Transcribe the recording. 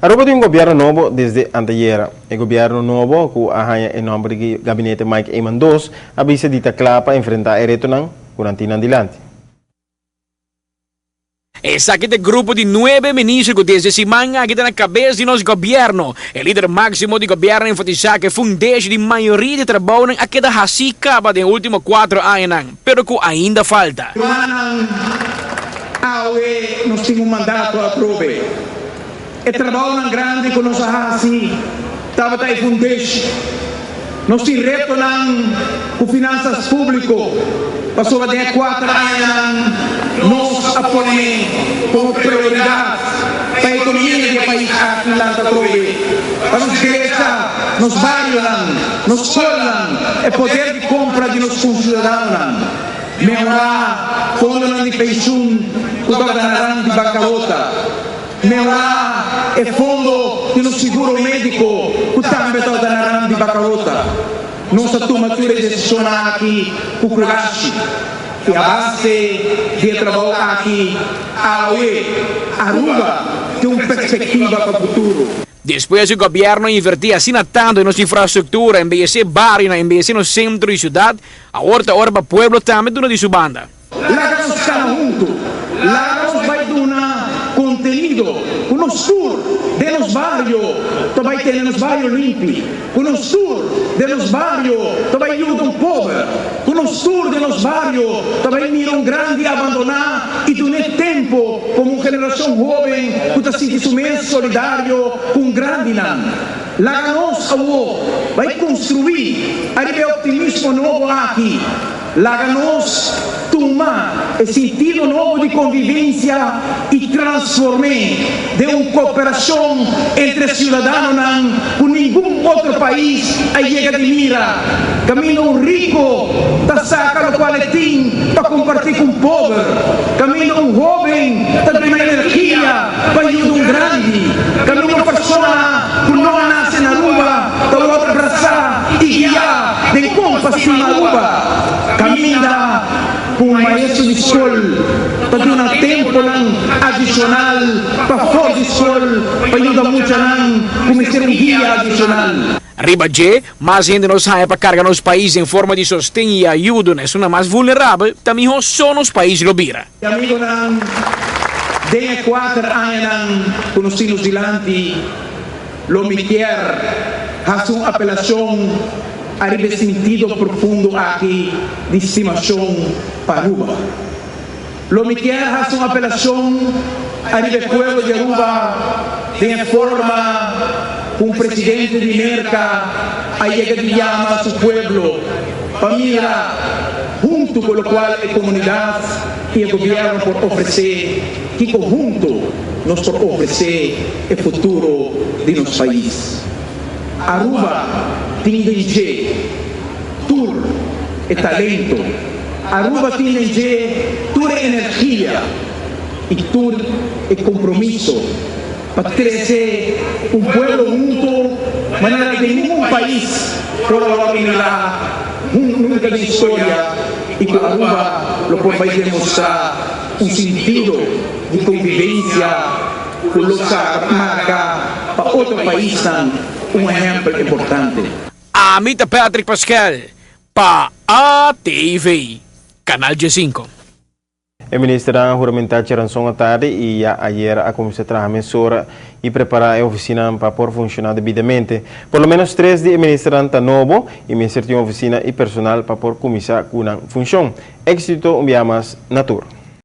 Aruba tin un gobierno nobo desde antayera. E gobierno nobo, cu a haya e nomber di Gabinete Mike Eman 2, a bisa di ta cla pa enfrenta e retonan cu nan tin nan dilanti. Esaki ta e grupo di nuebe minister cu desde siman aki ta na cabes di nos gobierno. E lider maximo di gobierno a enfatisa cu e fundeshi di mayoria di trabounan a keda haci caba den e ultimo cuatro añanan, pero cu ainda falta. Rumannan, awe nos tin un mandato atrobe. E trabounan grandi ku nos a hasi tabata e fundeshi. Nos tin retonan ku finansas públiko, pasobra den e kuater añanan nos a pone komo prioridat pa e ekonomia di e pais aki lanta atrobe, pa nos drecha nos barionan, nos skolnan, e poder di kompra di nos konsiudadanonan, mehorá fondonan di penshun ku tabata na rand di bankarota. Mehorá e fondo di nos seguro médiko ku tambe tabata na ram di bakarota. Nos a tuma tur e desishonnan aki ku kurashi i a base di e trabou aki awe Aruba tin un perspektiva pa futuro. Despues ku gobièrnu a invertí asina tantu den nos infrastruktura, embeyesé barionan, embeyesé nos sentro di siudat, awor ta ora pa pueblo tambe duna di su banda. Laga nos kana huntu. Laga nos bai duna kontenido ku nos tur den nos bario ta bai tene nos bario limpi, ku nos tur den nos bario ta bai yuda un pober, ku nos tur den nos bario ta bai mira un grandi abandoná i dun'é tempu komo un generashon hóben ku ta sinti su mes solidario ku un grandinan. Laga nos awor bai konstruí ariba e optimismo nobo aki. Laga nos tuma e sintido nobo di konvivensia i transform'é den un koperashon entre siudadanonan ku ningun otro pais a yega di mira, kaminda un riko ta saka lokual e tin pa kompartí ku un pober, kaminda un hóben ta duna energia pa yuda un grandi, kaminda un persona ku no a nase na Aruba ta wòrdu abrasá i guiá den kon pa stima Aruba, kaminda ku un maestro di skol ta duna temponan adishonal pafó di skol pa yuda muchanan ku mester un guia adishonal. Riba dje, mas hende nos haña pa karga nos pais den forma di sosten i ayudo na esunnan mas vulnerabel, ta mihó so nos pais lo bira. Amigonan, den e kuater añanan ku nos tin nos dilanti, lo mi kier hasi un apelashon ariba e sintido profundo aki di stimashon pa Aruba. Lo mi kier hasi un apelashon ariba e pueblo di Aruba den e forma ku un presidente di Merka a yega di yama su pueblo pa mira huntu ku lokual e komunidat i e gobièrnu por ofresé, kiko huntu nos por ofresé e futuro di nos pais. Aruba tin den dje tur e talento, Aruba tin den dje tur e energia i tur e kompromiso pa trese un pueblo hunto manera den ningun pais por a wòrdu mirá nunka den historia i ku Aruba lo por bai demostrá un sintido di konvivensia ku lo sa marka pa otro paisnan un ehèmpel importante. Ami ta Patrick Paskel pa ATV, Canal 15. E ministernan a huramentá djaranson atardi i ya ayera a kuminsá traha mesora i prepará e ofisinanan pa por funshoná debidamente. Por lo ménos tres di e ministernan ta nobo i mester tin ofisina i personal pa por kuminsá ku nan funshon. Éksito un biaha mas na tur.